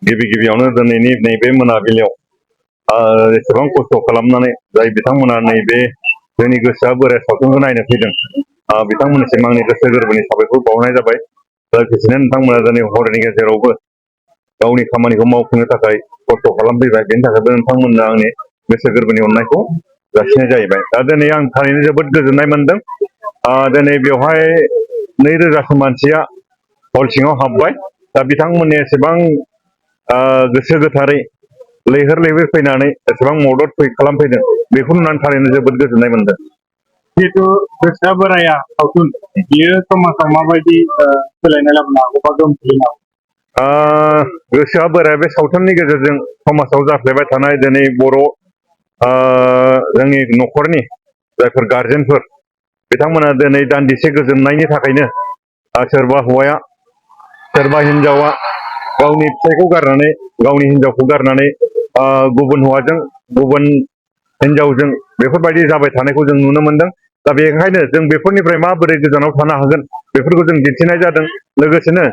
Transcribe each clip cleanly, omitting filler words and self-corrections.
गिबि गिबियावनो दिनैनि नैबे मोनाबिलियाव एसेबां खस्थ' खालामनानै जाय बिथांमोना नैबे जोंनि गोसोआ बोराइ सावथुनखौ नायनो फैदों बिथांमोननिसिम आंनि गोसो गोरबोनि साबायखर बावहरनाय जाबाय। लोगोसेनो नोंथांमोना दिनै हरनि गेजेरावबो गावनि खामानिखौ मावफुंनो थाखाय खस्थ' खालामफैबाय, बेनि थाखायबो नोंथांमोननो आंनि गोसो गोरबोनि अननायखौ जासिनाय जाहैबाय। दा दिनै आं थारैनो जोबोद गोजोननाय मोनदों। दिनै बेवहाय 2000सो मानसिया हल सिङाव हाबबाय। दा बिथांमोननि एसेबां गोसो गोथारै लैहोर लैहोर फैनानै एसेबां मदद खालामफैदों, बेखौ नुनानै थारैनो जोबोद गोजोननाय मोनदों। जिहेतु गोसोआ बोराया सावथुन, बियो समाजाव माबायदि सोलायनाय लाबोनो हागौ बा गोहोम खोलैनो हागौ? गोसोआ बोराया बे सावथुननि गेजेरजों समाजाव जाफ्लेबाय थानाय दिनै बर' जोंनि न'खरनि जायफोर गारजेनफोर बिथांमोना दिनै दान्दिसे गोजोननायनि थाखायनो सोरबा हौवाया सोरबा हिनजावा गावनि फिसायखौ गारनानै गावनि हिनजावखौ गारनानै गुबुन हौवाजों गुबुन हिनजावजों बेफोरबायदि जाबाय थानायखौ जों नुनो मोनदों। दा बेनिखायनो जों बेफोरनिफ्राय माबोरै गोजानाव थानो हागोन बेफोरखौ जों दिन्थिनाय जादों। लोगोसेनो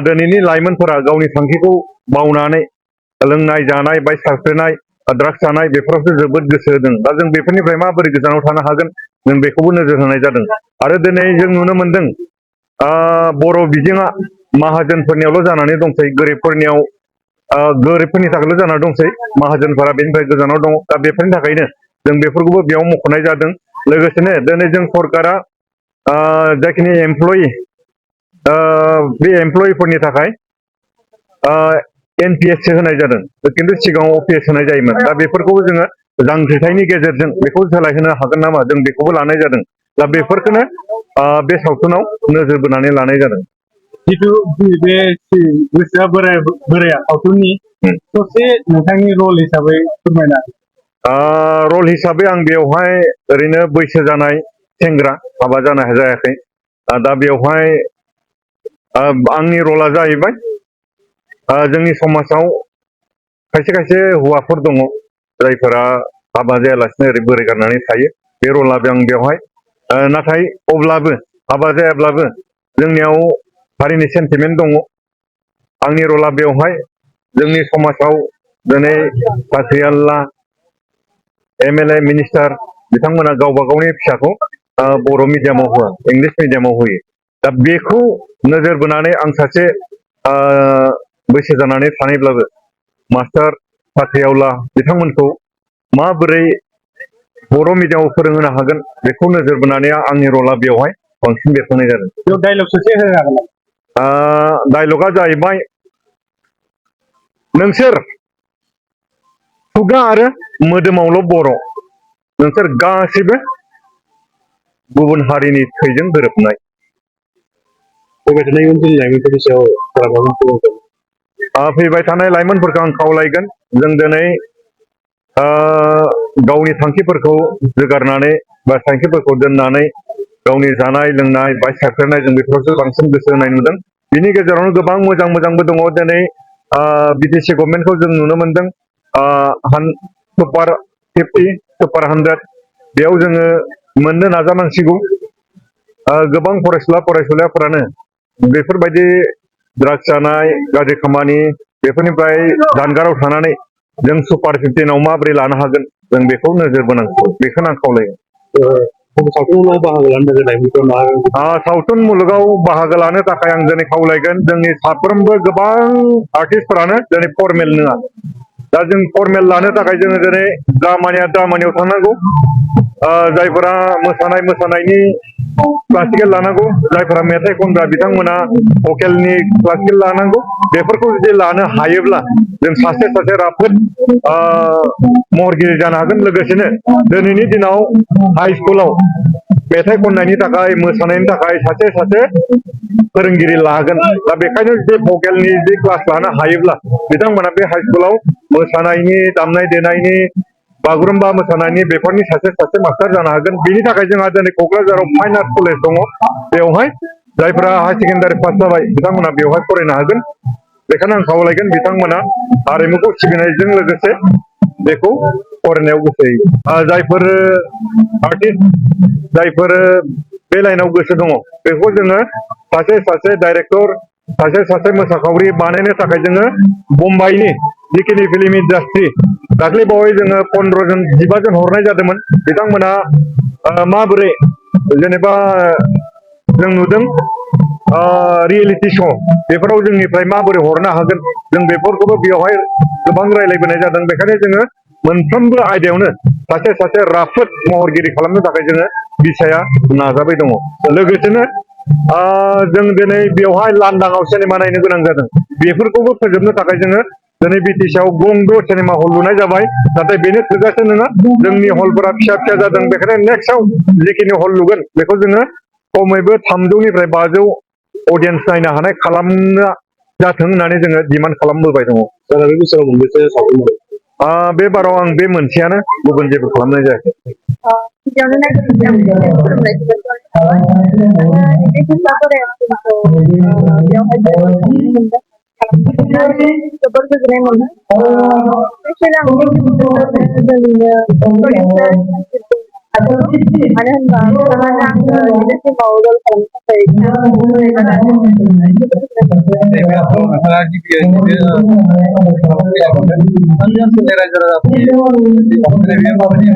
दिनैनि लाइमोनफोरा गावनि थांखिखौ मावनानै लोंनाय जानाय बाइक साखोनाय ड्राग्स जानाय बेफोरावसो जोबोद गोसो होदों। दा जों बेफोरनिफ्राय माबोरै गोजानाव थानो हागोन जों बेखौबो नोजोर होनाय जादों। आरो दिनै जों नुनो मोनदों बर' बिजोङा माहाजोनफोरनियावल' जानानै दंसै, गोरिबफोरनि थाखायल' जानानै दंसै, माहाजोनफोरा बेनिफ्राय गोजानाव दङ। दा बेफोरनि थाखायनो जों बेफोरखौबो बेयाव मख'नाय जादों। लोगोसेनो दिनै जों सरकारा जाखिनि एमप्लयि बे एमप्लयिफोरनि थाखाय NPS होनाय जादों, खिन्थु सिगाङाव OPS होनाय जायोमोन। दा बेफोरखौबो जोङो जांख्रिथायनि गेजेरजों बेखौ सोलायहोनो हागोन नामा जों बेखौबो लानाय जादों। दा बेफोरखौनो बे सावथुनाव नोजोर बोनानै लानाय जादों। जिथु बे गोसोआ बोराया सावथुननि ससे नोंथांनि रल हिसाबै फोरमायना रल हिसाबै आं बेवहाय ओरैनो बैसो जानाय सेंग्रा, हाबा जानाय जायाखै। दा बेवहाय आंनि रला जाहैबाय जोंनि समाजाव खायसे खायसे हौवाफोर दङ जायफोरा हाबा जायालासिनो ओरै बोराय गारनानै थायो। बे रला आं बेवहाय नाथाय अब्लाबो हाबा जायाब्लाबो जोंनियाव हारिनि सेन्टिमेन्ट दङ। आंनि रला बेवहाय जोंनि समाजाव दिनै साख्रिआवला MLA मिनिस्टार बिथांमोना गावबा गावनि फिसाखौ बर' मिडियामाव होआ, इंलिस मिडियामाव होयो। दा बेखौ नोजोर बोनानै आं सासे बैसो जानानै थानायब्लाबो मास्टार साख्रिआवला बिथांमोनखौ माबोरै बर' मिडियामाव फोरोंहोनो हागोन बेखौ नोजोर बोनानै आंनि रला बेवहाय बांसिन बेरखांनाय जादों। बेयाव डायलग ससे होनो हागोन नामा? डायलगा जाहैबाय, नोंसोर खुगा आरो मोदोमावल' बर', नोंसोर गासैबो गुबुन हारिनि थैजों गोरोबनाय। बेबायदिनो इयुन जोलैनि लाइमोनफोरनि सायाव फैबाय थानाय लाइमोनफोरखौ आं खावलायगोन, जों दिनै गावनि थांखिफोरखौ जोगारनानै बा थांखिफोरखौ दोननानै गावनि जानाय लोंनाय बाइक साखोनाय जों बेफोरावसो बांसिन गोसो होनाय नुदों। बिनि गेजेरावनो गोबां मोजां मोजांबो दङ। दिनै BTC गभर्नमेन्टखौ जों नुनो मोनदों सुपार 50, सुपार 100 बेयाव जोङो मोननो नाजानांसिगौ। गोबां फरायसुलाफोरानो बेफोरबायदि ड्राग्स जानाय गाज्रि खामानि बेफोरनिफ्राय जानगाराव थानानै जों सुपार 15आव माबोरै लानो हागोन जों बेखौ नोजोर बोनांगौ, बेखौनो आं खावलायो। सावथुन मुलुगाव बाहागो लानो थाखाय आं दिनै खावलायगोन, जोंनि साफ्रोमबो गोबां आर्टिस्टफोरानो दिनै फर्मेल नङा। दा जों फर्मेल लानो थाखाय जोङो दिनै दामानियाव थांनांगौ। जायफोरा मोसानायनि क्लासिकेल लानांगौ, जायफोरा मेथाइ खनग्रा बिथांमोना भकेलनि क्लासिकेल लानांगौ। बेफोरखौ जुदि लानो हायोब्ला जों सासे राफोद महरगिरि जानो हागोन। लोगोसेनो दिनैनि दिनाव हाइ स्कुलाव मेथाइ खननायनि थाखाय मोसानायनि थाखाय सासे फोरोंगिरि लागोन। दा बेखायनो जुदि भकेलनि जुदि क्लास लानो हायोब्ला बिथांमोना बे हाइ स्कुलाव मोसानायनि, दामनाय देनायनि, बागुरुम्बा मोसानायनि बेफोरनि सासे मास्टार जानो हागोन। बिनि थाखाय जोंहा दिनै क'क्राझाराव फाइन आर्ट कलेज दङ। बेवहाय जायफोरा हायार सेकेन्डारि पास जाबाय बिथांमोना बेवहाय फरायनो हागोन। बेखायनो आं खावलायगोन बिथांमोना हारिमुखौ सिबिनायजों लोगोसे बेखौ फरायनायाव गोसो होयो। जायफोर आर्टिस्ट, जायफोर बे लाइनाव गोसो दङ, बेखौ जोङो सासे डाइरेक्टर सासे मोसाखावरि बानायनो थाखाय जोङो मुम्बाइनि जिखिनि फिल्म इन्डास्ट्रि दाख्लै बावै जोङो 15 जन 15 जन हरनाय जादोंमोन बिथांमोना माबोरै जेनेबा जों नुदों रियेलिटि श' बेफोराव जोंनिफ्राय माबोरै हरनो हागोन जों बेफोरखौबो बेवहाय गोबां रायज्लायबोनाय जादों बेखायनो जोङो मोनफ्रोमबो आयदायावनो सासे राफोद महरगिरि खालामनो थाखाय जोङो बिसाया नाजाबाय दङ लोगोसेनो जों दिनै बेवहाय लांदाङाव सिनेमा नायनो गोनां जादों बेफोरखौबो फोजोबनो थाखाय जोङो दिनै बिटिसिआव गंद' सिनेमा हल लुनाय जाबाय नाथाय बेनो थोजासे नङा जोंनि हलफोरा फिसा फिसा जादों बेखायनो नेक्स्टआव जिखिनि हल लुगोन बेखौ जोङो खमैबो 300निफ्राय 500 अडियेन्स नायनो हानाय खालामनो जाथों होननानै जोङो डिमान्ड खालामबोबाय दङ सारा बे बोसोराव मोनबेसे सावथुन बे बाराव आं बे मोनसेयानो गुबुन जेबो खालामनाय जायाखै गिबियावनो नायगिरदों खुलुमनाय थाबाय बे फैसा बोरायखौ बेवहाय मोनदों जोबोर गोजोननाय मोनो स्पेसियेल आं जोंनिनो प्रडिउसार मानो होनबा बिथाङानो आंनो लिडारशिपआव रल खालामनो नोंथाङा गिबियै नैबे ओनसोलनि रायजो राजाफोरनि माबायदि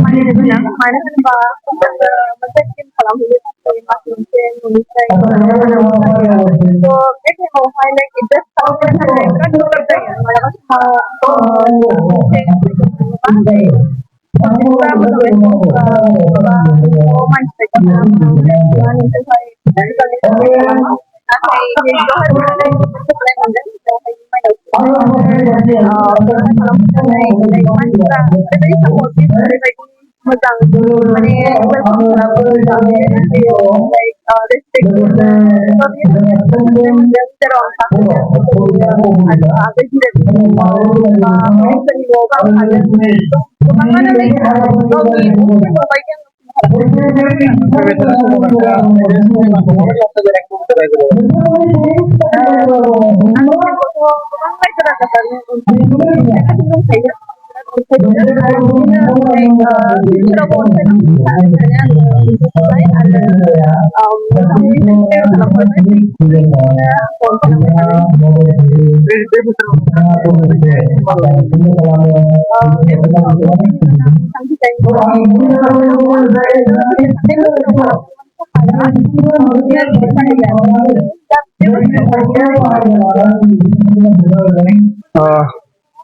मानिनो गोनां मानो होनबा मोनसे टिम खालामहैनो थाखाय मास मोनसे न'निफ्राय बे टाइमावहाय लाइक एडजास्ट खालामनो थाखाय बिराद गोब्राब जायो मालाबा मोजां माने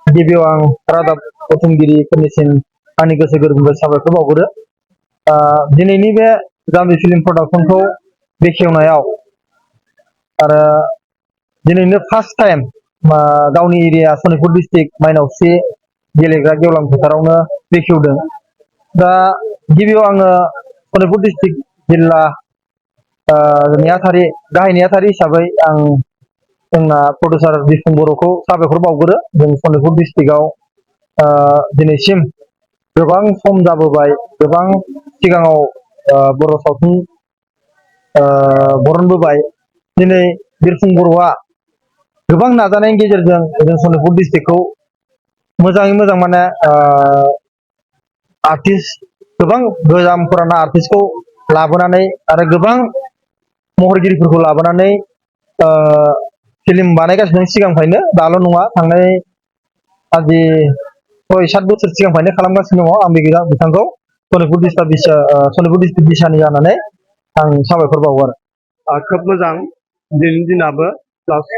गिबियाव आं रादाब बुथुमगिरिफोरनिसिम आंनि गोसो गोरबोनिफ्राय साबायखर बावहरो दिनैनि बे जाम्बि फिल्म प्रडाक्सनखौ बेखेवनायाव आरो दिनैनो फार्स्ट टाइम गावनि एरिया सनितपुर डिस्ट्रिक्ट माइनावस्रि गेलेग्रा गेवलां फोथारावनो बेखेवदों दा गिबियाव आङो सनितपुर डिस्ट्रिक्ट जिल्ला गाहाय नेहाथारि हिसाबै आं जोंना प्रडिउसार बिफुं बर'खौ साबायखर बावगोरो जों सनितपुर डिस्ट्रिक्टआव दिनैसिम गोबां सम जाबोबाय गोबां सिगाङाव बर' सावथुन बरनबोबाय दिनै बिरफुं बर'आ गोबां नाजानायनि गेजेरजों जों सनितपुर डिस्ट्रिक्टखौ मोजाङै मोजां माने आर्टिस्ट गोबां गोजाम फुराना आर्टिस्टखौ लाबोनानै आरो गोबां महरगिरिफोरखौ लाबोनानै फिल्म बानायगासिनो सिगांनिफ्रायनो दाल' नङा थांनाय आजि 6-7 बोसोर सिगांनिफ्रायनो खालामगासिनो दङ आं बिथांखौ सनितपुर डिस्ट्रिक्ट बिसानि जानानै आं साबायखर बावो आरो खोब मोजां दिनैनि दिनाबो प्लास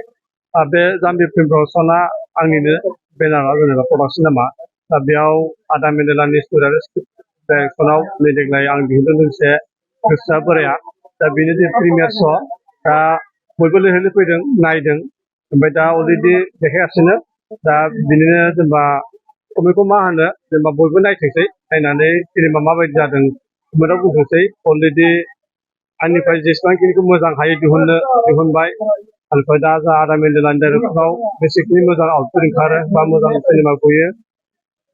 बे जाम्बि फिल्म प्रडाक्सना आंनिनो बेनारा जेनेबा प्रडाक्सन नामा दा बेयाव आदा मेडेलानि स्टुडिअ डाइरेक्सनाव नै देग्लाय आं दिहुनदों लोगोसे गोसोआ बोराया दा बेनो जे प्रिमियार श' दा बयबो लैहोर फैदों नायदों ओमफ्राय दा अलरेडि देखायगासिनो दा बिनिनो जेनेबा कमेन्टखौ मा होनो जेनेबा बयबो नायथोंसै नायनानै फिल्मा माबायदि जादों कमेन्टआव बुंथोंसै अलरेडि आंनिफ्राय जेसेबांखिनिखौ मोजां हायो दिहुनबाय ओमफ्राय दा जा आदा मेडेलानि डाइरेक्सनाव बेसिकलि मोजां आउटपुट ओंखारो बा मोजां सिनेमा गयो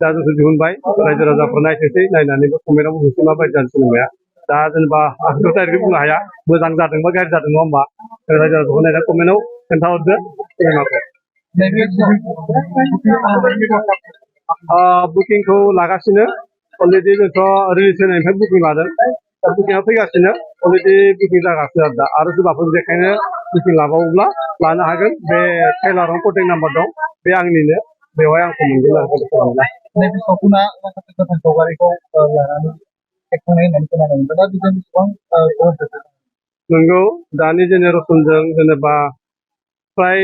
दा जोंखौ दिहुनबाय रायजो राजाफोर नायथोंसै नायनानैबो कमेन्टआव बुंथोंसै माबायदि जादों सिनेमाया दा जेनेबा आंथ' डाइरेक्टलि बुंनो हाया मोजां जादोंबा गाज्रि जादों नङा होमबा रायजो राजाखौ नायना कमेन्टआव खोन्थाहरदो सिनेमाखौ बुकिंखौ लागासिनो अलरेडि जोंथ' रिलिज होनायनिफ्राय बुकिं लादों दा बुकिंआ फैगासिनो अलरेडि बुकिं जागासिनो आरो सोरबाफोर बेखायनो बुकिं लाबावोब्ला लानो हागोन बे ट्रेलाराव कन्टेक्ट नाम्बार दं बे आंनिनो बेवहाय आंखौ मोनगोन आरो कन्टेक्ट खालामब्ला नैबे सावथुना माखासे गोथां सावगारिखौ लानानै सेबखांनाय होननानै खोनानो मोनदों दा बेजों बेसेबां गोहोम खोख्लैदों? नंगौ दानि जेनेरेसनजों जेनेबा फ्राय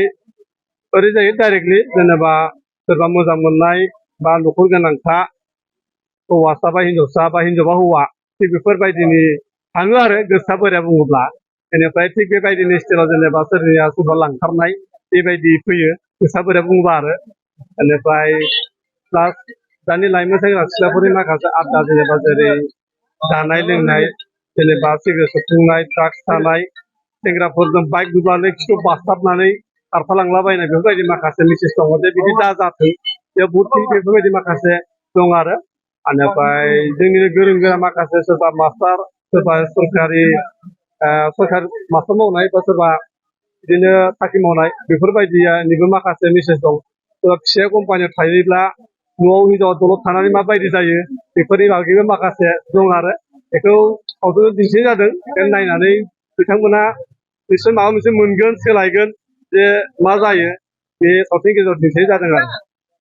ओरै जायो डाइरेक्टलि जेनेबा सोरबा मोजां मोननाय बा न'खर गोनांखा हौवासा बा हिनजावबा हौवा थिग बेफोरबायदिनि थाङो आरो गोसोआ बोराया बुङोब्ला बेनिफ्राय थिग बेबायदिनि स्टाइलाव जेनेबा सोरनिया सोरबा लांखारनाय बेबायदि फैयो गोसोआ बोराया बुङोबा आरो बेनिफ्राय प्लास दानि लाइमोन सेंग्रा सिख्लाफोरनि माखासे आड्डा जेनेबा जेरै जानाय लोंनाय जेनेबा सिगारेट सोबफुंनाय ड्राग्स थानाय सेंग्राफोरजों बाइक नुब्लानो खिथु बासथाबनानै खारफालांलाबायनाय बेफोरबायदि माखासे मेसेज दङ जे बिदि दाजाथों बेयाव बहुद बेफोरबायदि माखासे दं आरो बेनिफ्राय जोंनि गोरों गोरा माखासे सोरबा मास्टार सोरबा सरकारि मास्टार मावनाय बा सोरबा बिदिनो साख्रि मावनाय बेफोरबायदिनिबो माखासे मेसेज दं सोरबा फिसाया कम्पानियाव थायोब्ला न'आव हिनजावा दलद थानानै माबायदि जायो बेफोरनि बागैबो माखासे दं आरो बेखौ सावथुनाव दिन्थिनाय जादों बेखौ नायनानै बिथांमोना निश्चय माबा मोनसे मोनगोन सोलायगोन जे मा जायो बे सावथुननि गेजेराव दिन्थिनाय जादों आरो